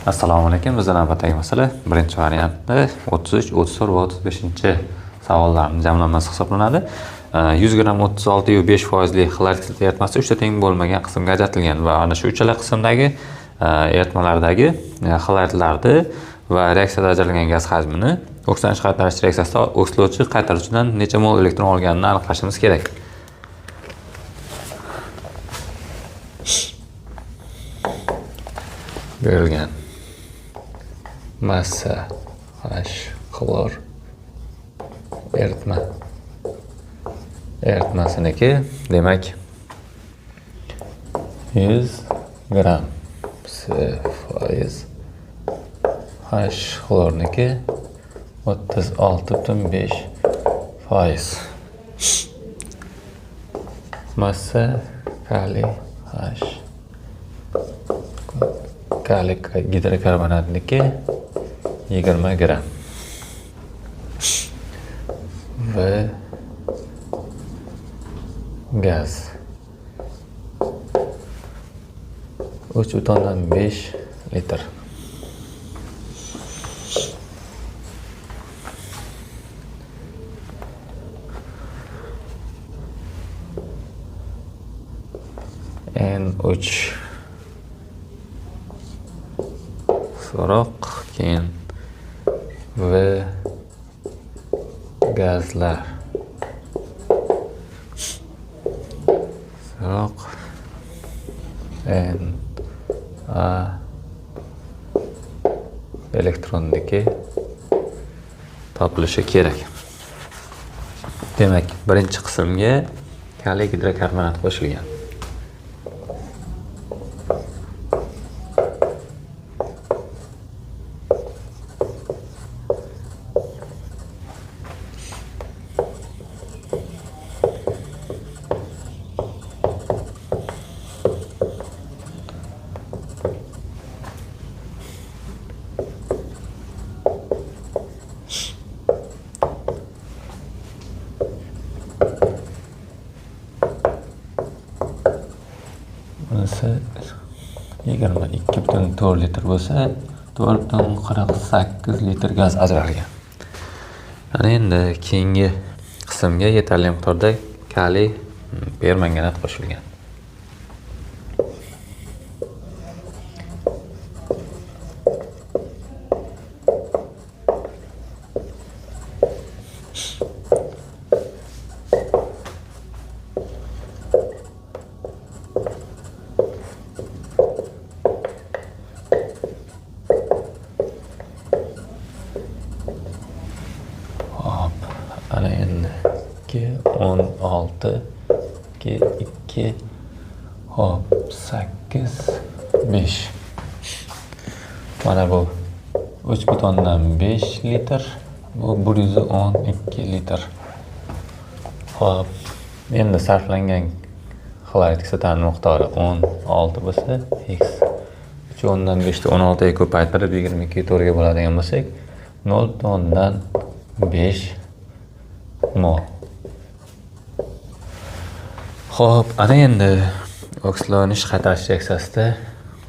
Assalomu alaykum. Bizda navbatdagi masala birinchi variantda 33, 34 va 35 savollarning jamlanmasi hisoblanadi. 100 gramm 36,5 foizli xlorid kislota eritmasi 3 ta teng bo'lmagan qismga ajratilgan va ana shu uchala qismdagi eritmalardagi xloridlarni va reaksiyada ajralgan gaz hajmini oksilanish qaytarish reaksiyasida oksidlovchi qaytaruvchidan necha mol elektron olganini aniqlashimiz kerak. Berilgan massa H xlor eritmasiniki, demak 100 gramm S foiz H xlorniki 36,5 foiz. Massa kaliy H kaliy gidrokarbonatniki 20 gramm va gaz 3,5 litr. N3 so'roq, keyin V gazlar so'roq, N A elektronniki topilishi kerak. Demak, birinchi qismga kaliy gidrokarbonat qo'shilgan. Bunisi 22,4 litr bo'lsa, 4,48 litr gaz ajralgan. Ana endi keyingi qismga yetarli miqdorda kaliy permanganat qo'shilgan. Hop, ana endi 2, 16, 2, 2, hop, 8, 5. Mana bu 3,5 litr, bu 112 litr. Hop, endi sarflangan xlorid kislotaning miqdori 16 bo'lsa, x 3,5 ni 16 ga ko'paytirib 22,4 ga bo'ladigan bo'lsak, 0,5 mol. Xo'p, ana endi oksidlanish qaytarish reaksiyasida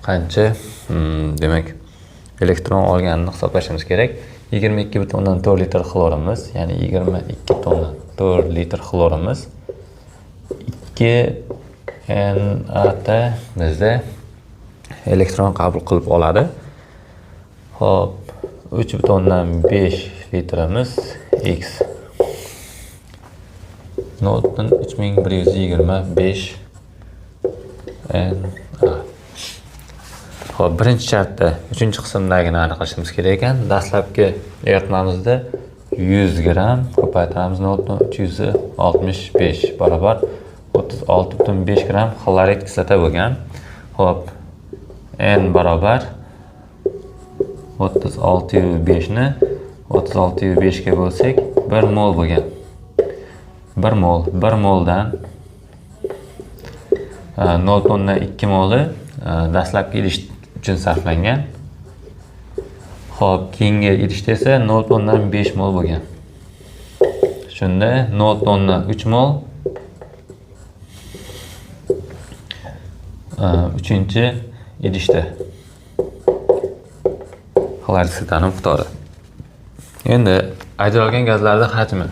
qancha, demak, elektron olganini hisoblashimiz kerak. 22,4 litr xlorimiz, ya'ni 22,4 litr xlorimiz 2 Na bizda elektron qabul qilib oladi. Xo'p, 3,5 litrimiz x 0,3125 Na. Xo'p, birinchi shartda uchinchi qismdagini aniqlashimiz kerak ekan. Dastlabki eritmamizda 100 gramm ko'paytiramiz 0,365 barobar 36,5 gramm xlorid kislota bo'lgan. Xo'p, N barobar 36,5 ni 36,5 ga bo'lsak 1 mol bo'lgan. 1 mol, 1 moldan 0,2 moli dastlabki idish uchun sarflangan. Xo'p, keyingi idishda esa 0,5 mol bo'lgan. Shunda 0,3 mol uchinchi idishda. Xlorid kislotani miqdori. Endi ajralgan gazlarning hajmi.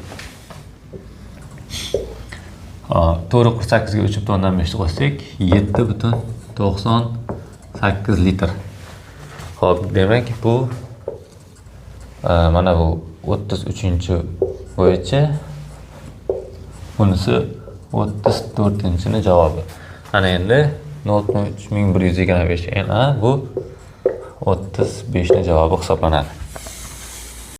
4,48 ga 3,5 ni qo'shsak, 7,98 litr. Xo'p, demak bu mana bu 33 bo'yicha bunisi 34-ni javobi. Ana endi 0,3125 Na bu 35 ni javobi hisoblanadi.